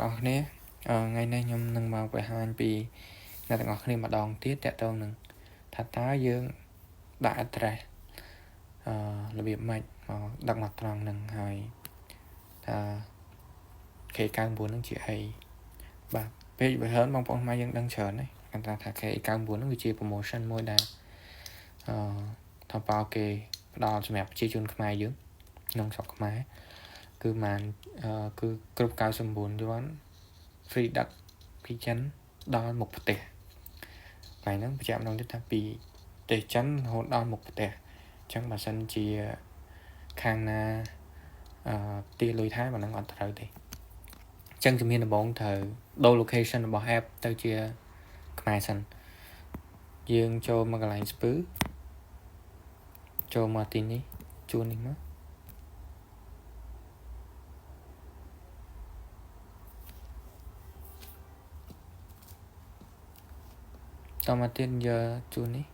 ទាំងអស់គ្នាថ្ងៃនេះខ្ញុំនឹងមកបង្ហាញពីអ្នកទាំងអស់គ្នាម្ដងទៀតតកតងនឹងថាតើយើងដាក់ address របៀបម៉េចមកដឹកមកត្រង់នឹងហើយថា K99 នឹងជាអីបាទពេលបើហិនបងប្អូនខ្មែរយើងដឹងច្រើនណាស់គាត់ថា K99 នឹងវាជា promotion មួយដែលអឺថប៉ោគេផ្ដល់សម្រាប់ប្រជាជនខ្មែរយើងក្នុងស្រុកខ្មែរគឺបានគឺគ្រប់99យួន free ដឹកពីចិនដល់មុខផ្ទះកន្លែងហ្នឹងបញ្ជាក់ម្ដងទៀតថាពីប្រទេសចិនរហូតដល់មុខផ្ទះអញ្ចឹងបើសិនជាខាងណាអឺទាលុយថែមអាហ្នឹងអត់ត្រូវទេអញ្ចឹងជំហានដំបូងត្រូវដូរ location របស់ app ទៅជាខ្មែរសិនយើងចូលមកកន្លែងស្ពឺចូលមកទីនេះជួននេះមកតមកទៀតយកជួននេះ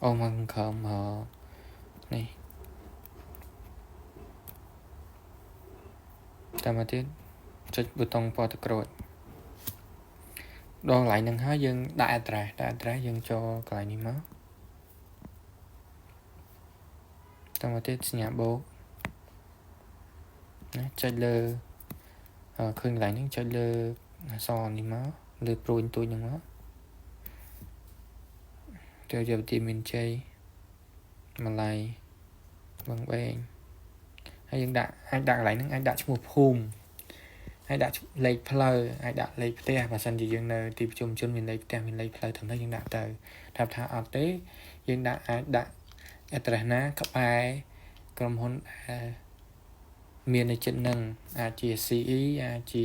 អូមកក្រោមនេះតមកទៀតចុចប៊ូតុងពណ៌ទឹកក្រូចដល់កន្លែងហ្នឹងហើយយើងដាក់ address ដាក់ address យើងចូលកន្លែងនេះមកតមកទៀតសញ្ញាបូកណាចុចលើឃើញកន្លែងហ្នឹងចុចលើអក្សរនេះមកលើព្រួយទួយហ្នឹងមកចូលជាវិធីមានជ័យម៉ាឡៃបងបេងហើយយើងដាក់អាចដាក់កន្លែងហ្នឹងអាចដាក់ឈ្មោះភូមិហើយដាក់លេខផ្លូវអាចដាក់លេខផ្ទះបើសិនជាយើងនៅទីប្រជុំជនមានលេខផ្ទះមានលេខផ្លូវត្រឹមត្រូវយើងដាក់ទៅថាថាអត់ទេយើងដាក់អាចដាក់ address ណាក្បែរក្រុមហ៊ុនមាននៅចិត្តនឹងអាចជា CE អាចជា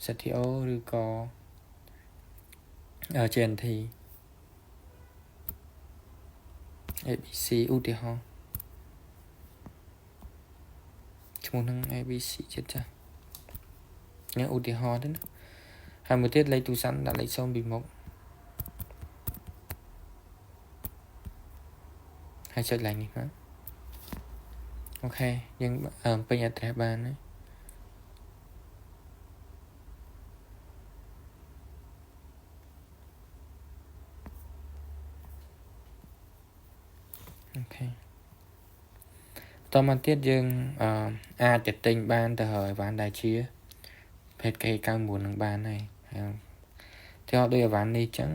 CTO ឬក៏ JNT ABC ឧទាហរណ៍ឈ្មោះនឹង ABC ចិត្តចាស់នេះឧទាហរណ៍ទៅណាហើយមួយទៀតលេខទូរស័ព្ទដាក់លេខ0ពីមុខហើយចុចឡើងនេះមកអូខេយើងពេញ address បានណាអូខេតមកទៀតយើងអាចទៅទិញបានទៅហើយបានដែលជាភេទ K99 នឹងបានហើយទីដូចអីវ៉ាន់នេះអញ្ចឹង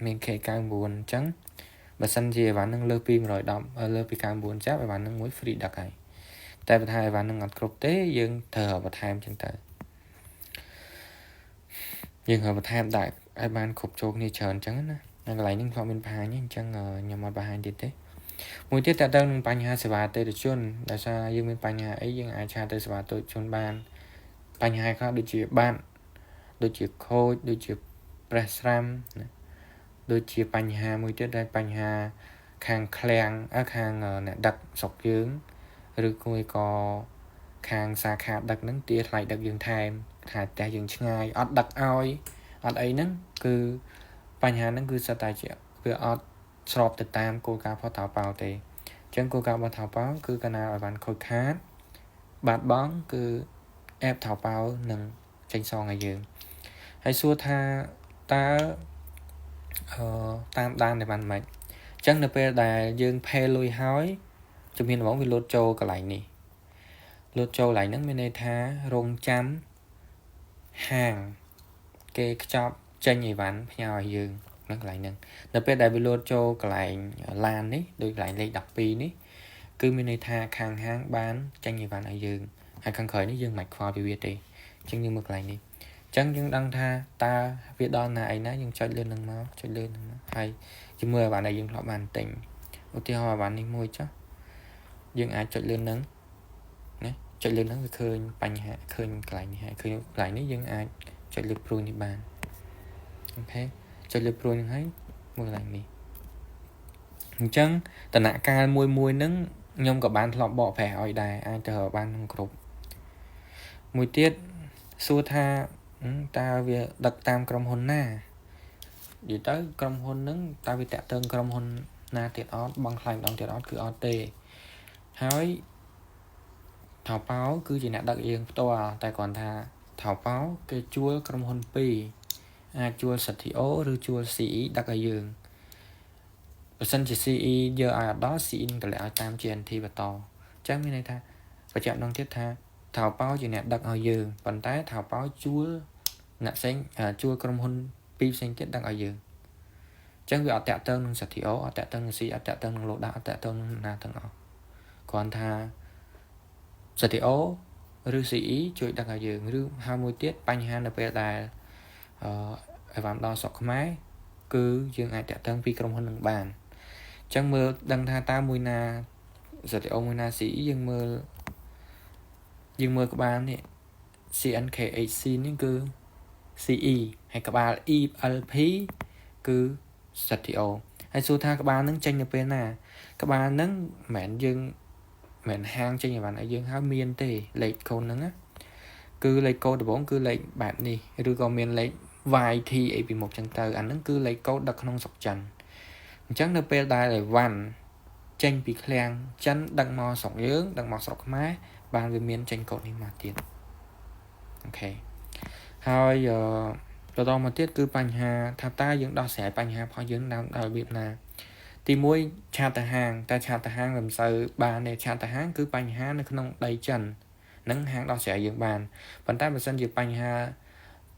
មាន K99 អញ្ចឹងបើសិនជាអីវ៉ាន់នឹងលើសពី110លើសពី99ចាប់អីវ៉ាន់នឹងមួយ free ដឹកហើយតែបើថាអីវ៉ាន់នឹងអត់គ្រប់ទេយើងត្រូវបន្ថែមអញ្ចឹងទៅយើងត្រូវបន្ថែមដាក់ឲ្យបានគ្រប់ចូលគ្នាច្រើនអញ្ចឹងណានៅកន្លែងនេះធ្លាប់មានបង្ហាញអញ្ចឹងខ្ញុំអត់បង្ហាញទៀតទេមួយទៀតតើតើនឹងបញ្ហាសេវាអតិថិជនដោយសារយើងមានបញ្ហាអីយើងអាចឆាតទៅសេវាអតិថិជនបានបញ្ហាខ្លះដូចជាបាត់ដូចជាខូចដូចជាប្រេះស្រាំណាដូចជាបញ្ហាមួយទៀតដែលបញ្ហាខាងឃ្លាំងខាងអ្នកដឹកស្រុកយើងឬមួយក៏ខាងសាខាដឹកហ្នឹងទាថ្លៃដឹកយើងថែមថាផ្ទះយើងឆ្ងាយអត់ដឹកឲ្យអត់អីហ្នឹងគឺបញ្ហាហ្នឹងគឺសិតតែជាវាអត់ស្របទៅតាមគោលការណ៍របស់ថោប៉ៅទេអញ្ចឹងគោលការណ៍របស់ថោប៉ៅគឺកាលណាឲ្យបានខូចខាតបាត់បង់គឺ app ថោប៉ៅនឹងចេញសងឲ្យយើងហើយសួរថាតើតាមដានได้បានម៉េចអញ្ចឹងនៅពេលដែលយើង pay លុយហើយជំហានដំបូងវាលោតចូលកន្លែងនេះលោតចូលកន្លែងហ្នឹងមានន័យថារងចាំហាងគេខ្ចប់ចេញអីវ៉ាន់ផ្ញើឲ្យយើងហ្នឹងកន្លែងហ្នឹងនៅពេលដែលវាលោតចូលកន្លែងឡាននេះដូចកន្លែងលេខ12នេះគឺមានន័យថាខាងហាងបានចេញអីវ៉ាន់ឲ្យយើងហើយខាងក្រោយនេះយើងមិនខ្វល់ពីវាទេអញ្ចឹងយើងមើលកន្លែងនេះអញ្ចឹងយើងដឹងថាតើវាដល់ណាអីណាយើងចុចលើនឹងមកចុចលើនឹងមកហើយជាមួយអីវ៉ាន់ដែលយើងធ្លាប់បានទិញឧទាហរណ៍អីវ៉ាន់នេះមួយចុះយើងអាចចុចលើនឹងណាចុចលើនឹងវាឃើញបញ្ហាឃើញកន្លែងនេះហើយឃើញកន្លែងនេះយើងអាចចុចលើព្រួយនេះបានអូខេចុចលើព្រួយនឹងហើយមើលកន្លែងនេះអញ្ចឹងតំណាក់កាលមួយមួយហ្នឹងខ្ញុំក៏បានធ្លាប់បកប្រែឲ្យដែរអាចទៅបានក្នុងគ្រប់មួយទៀតសួរថាតើវាដឹកតាមក្រុមហ៊ុនណានិយាយទៅក្រុមហ៊ុនហ្នឹងតើវាតាក់ទងក្រុមហ៊ុនណាទៀតអត់បងថ្លៃម្ដងទៀតអត់គឺអត់ទេហើយ Taobao គឺជាអ្នកដឹកយើងផ្ទាល់តែគ្រាន់ថា Taobao គេជួលក្រុមហ៊ុន2អាចជួល ZTO ឬជួល CE ដឹកឲ្យយើងបើសិនជា CE យកឲ្យអត់ដល់ CE នឹងតម្លាក់ឲ្យតាម J&T បន្តអញ្ចឹងមានន័យថាបញ្ជាក់ម្ដងទៀតថា Taobao ជាអ្នកដឹកឲ្យយើងប៉ុន្តែ Taobao ជួលអ្នកផ្សេងជួលក្រុមហ៊ុនពីរផ្សេងទៀតដឹកឲ្យយើងអញ្ចឹងវាអត់តាក់ទងនឹង ZTO អត់តាក់ទងនឹង CE អត់តាក់ទងនឹង Loda អត់តាក់ទងនឹងណាទាំងអស់គ្រាន់ថា ZTO ឬ CE ជួយដឹកឲ្យយើងឬហើយមួយទៀតបញ្ហានៅពេលដែលអឺអីវ៉ាន់ដល់ស្រុកខ្មែរគឺយើងអាចតាក់ទងពីក្រុមហ៊ុននឹងបានអញ្ចឹងមើលដឹងថាតើមួយណា ZTO មួយណា CE យើងមើលយើងមើលក្បាលនេះ CNKHC នេះគឺ CE ហើយក្បាល ELP គឺ ZTO ហើយសួរថាក្បាលនឹងចេញនៅពេលណា ក្បាលនឹងមិនមែនយើងមិនហាងចេញអីវ៉ាន់ឲ្យយើងហើយមានទេលេខកូដហ្នឹងណាគឺលេខកូដដំបូងគឺលេខបែបនេះឬក៏មានលេខ YT អីពីមុខចឹងទៅអាហ្នឹងគឺលេខកូដដឹកក្នុងស្រុកចិនអញ្ចឹងនៅពេលដែលអីវ៉ាន់ចេញពីឃ្លាំងចិនដឹកមកស្រុកយើងដឹកមកស្រុកខ្មែរបានវាមានចេញកូដនេះមកទៀត OK ហើយអឺបន្តមកទៀតគឺបញ្ហាថាតើយើងដោះស្រាយបញ្ហារបស់យើងតាមដោយរបៀបណាទី1 chat ទៅហាងតែ chat ទៅហាងមិនសូវបានទេ chat ទៅហាងគឺបញ្ហានៅក្នុងដីចិននឹងហាងដោះស្រាយយើងបានប៉ុន្តែបើសិនជាបញ្ហា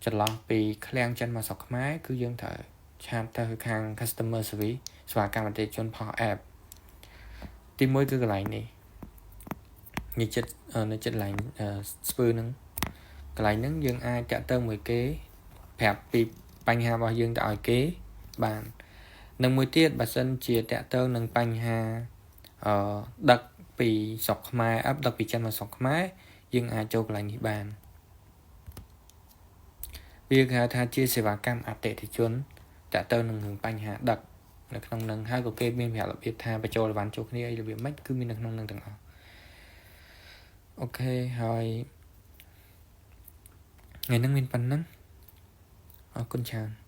ចន្លោះពីឃ្លាំងចិនមកស្រុកខ្មែរគឺយើងត្រូវ chat ទៅខាង customer service សេវាកម្មអតិថិជនផុស app ទី1គឺកន្លែងនេះនេះចិត្តនៅចិត្តកន្លែងស្ពឺហ្នឹងកន្លែងហ្នឹងយើងអាចតាក់ទងមួយគេប្រាប់ពីបញ្ហារបស់យើងទៅឲ្យគេបាននិងមួយទៀតបើសិនជាតាក់ទងនឹងបញ្ហាអឺដឹកពីស្រុកខ្មែរអឹបដឹកពីចិនមកស្រុកខ្មែរយើងអាចចូលកន្លែងនេះបានវាគេហៅថាជាសេវាកម្មអតិថិជនតាក់ទងនឹងរឿងបញ្ហាដឹកនៅក្នុងនឹងហើយក៏គេមានប្រាប់របៀបថាបញ្ចូលអីវ៉ាន់ចូលគ្នាអីរបៀបម៉េចគឺមាននៅក្នុងនឹងទាំងអស់ OK ហើយថ្ងៃហ្នឹងមានប៉ុណ្ណឹងអរគុណច្រើន។